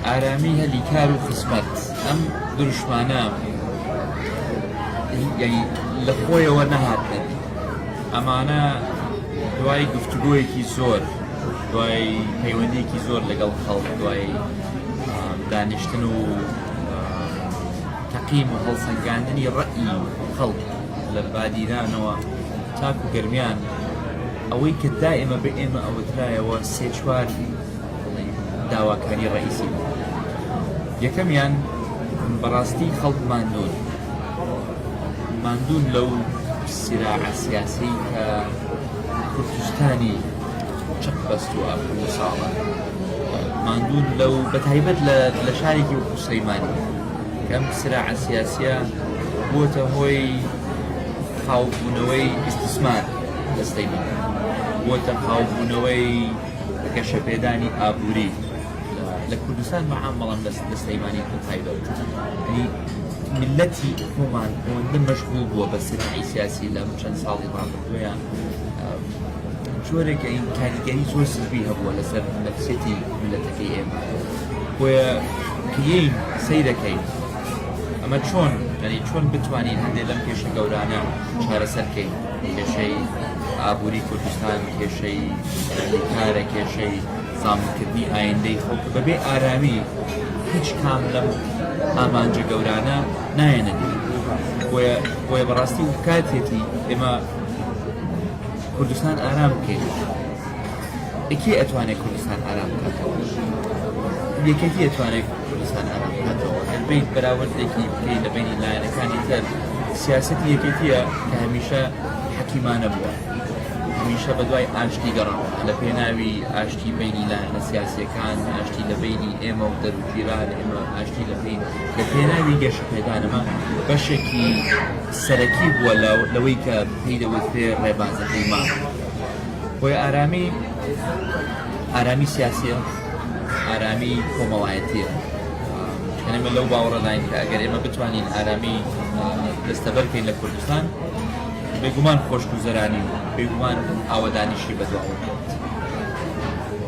ئارامی هەلی کار و خزمەت، ئەم دروشمانە یانی لە خۆیەوە نەهاتنە دی، ئەمانە دوای گفتوگۆیەکی زۆر، دوای پەیوەندیەکی زۆر لەگەڵ خەڵک، دوای دانیشتن و تەقیم و هەڵسەنگاندنی ڕەئی خەڵک لە بادینانەوە تاکو گەرمیان، ئەوەی کە دائیمە بە ئێمە ئەوترایەوە سێ چوار داواکاری ڕەئیسی بوو. یەکەمیان بەڕاستی خەڵک ماندوون، ماندوون لەو سیراعە سیاسەی کە کوردستانی چەق بەستووە ئەم هەموو ساڵە، ماندوون لەو بەتایبەت لە شارێکی وەکو سلەیمانی کە ئەم سراعە سیاسیە بووەتە هۆی خاوبوونەوەی ئیستیسمار لە سلەیمانی، بووەتە خاوبوونەوەی گەشەپێدانی ئابووری لە کوردستان بە عام بەڵام لە سلەیمانی بە تایبەت. یعنی میللەتی خۆمان ئەوەندە مەشغوڵ بووە بە سراعی سیاسی لەم چەند ساڵی ڕابردوویە جۆرێک کاریگەری زۆر سلبی هەبووە لەسەر نەفسیەتی میللەتەکەی ئێمە. بۆیە کە یەین سەیرەکەین ئەمە چۆن یعنی چۆن بتوانین هەندێک لەم کێشە گەورانە چارەسەر کەین، کێشەی ئابووری کوردستان، کێشەی کارە، کێشەی زامنکردنی ئایندەی خەڵک، بەبێ ئارامی هیچ کام لەم ئامانجە گەورانە نایەنە دی. بۆیە بۆیە بەڕاستی کاتێتی ئێمە کوردستان ئارام بکەین. کێ ئەتوانێت کوردستان ئارام بکاتەوە؟ یەکێتی ئەتوانێت کوردستان ئارام بکاتەوە. ئەگەر بیت بەراوردێکی بکەی لە بینی لایەنەکانی تر، سیاسەتی یەکێتیە کە هەمیشە حەکیمانە بووە، هەمیشە بەدوای ئاشتی گەڕاوە، لە پێناوی ئاشتی بینی لایەنە سیاسیەکان، ئاشتی لە بینی ئێمە و دەروجیران، ئێمە ئاشتی لە بین لە پێناوی گەشەپێدانەمە بەشێکی سەرەکی بووە لەوەی کە پێی دەوترێ ڕێبازەکەی مام. بۆیە ئارامی ئارامی سیاسیە، ئارامی کۆمەڵایەتیە. ئێمە لەو باوەڕەداین کە ئەگەر ئێمە بتوانین ئارامی دەستەبەر بکەین لە کوردستان، بێگومان خۆشگوزەرانی و بێگومان ئاوەدانیشی بەدواوە دێت.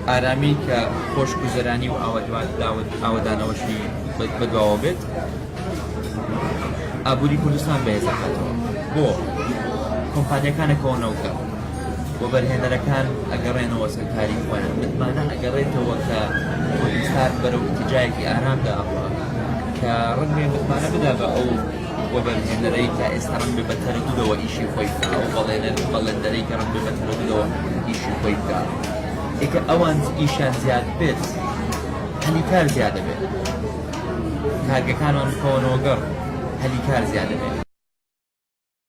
ئارامی کە خۆشگوزەرانی و ئاوەدانەوەشی بەدواوە بێت، ئابووری کوردستان بەهێز دەکاتەوە. بۆ کۆمپانیاکان ئەکەونەوە کە وەبەرهێنەرەکان ئەگەڕێنەوە سەر کاری خۆیان، متمانە ئەگەڕێتەوە کە کوردستان بەرەو ئیتیجایەکی ئارامدا ئەڕوا کە ڕەنگبێ متمانە بدا بە ئەو وەبەرهێنەرەی کە ئێستا ڕەنگبێ بە تەرەدودەوە ئیشی خۆی بکا، ئەو بەڵێنەر بەڵێندەرەی کە ڕەنگبێ بە تەرەدودەوە ئیشی خۆی بکا. ئێکە ئەوان ئیشیان زیاد بێت، هەلی کار زیاد دەبێت، کارگەکانمان بکەوەنەوە گەڕ، هەلی کار زیاد دەبێت.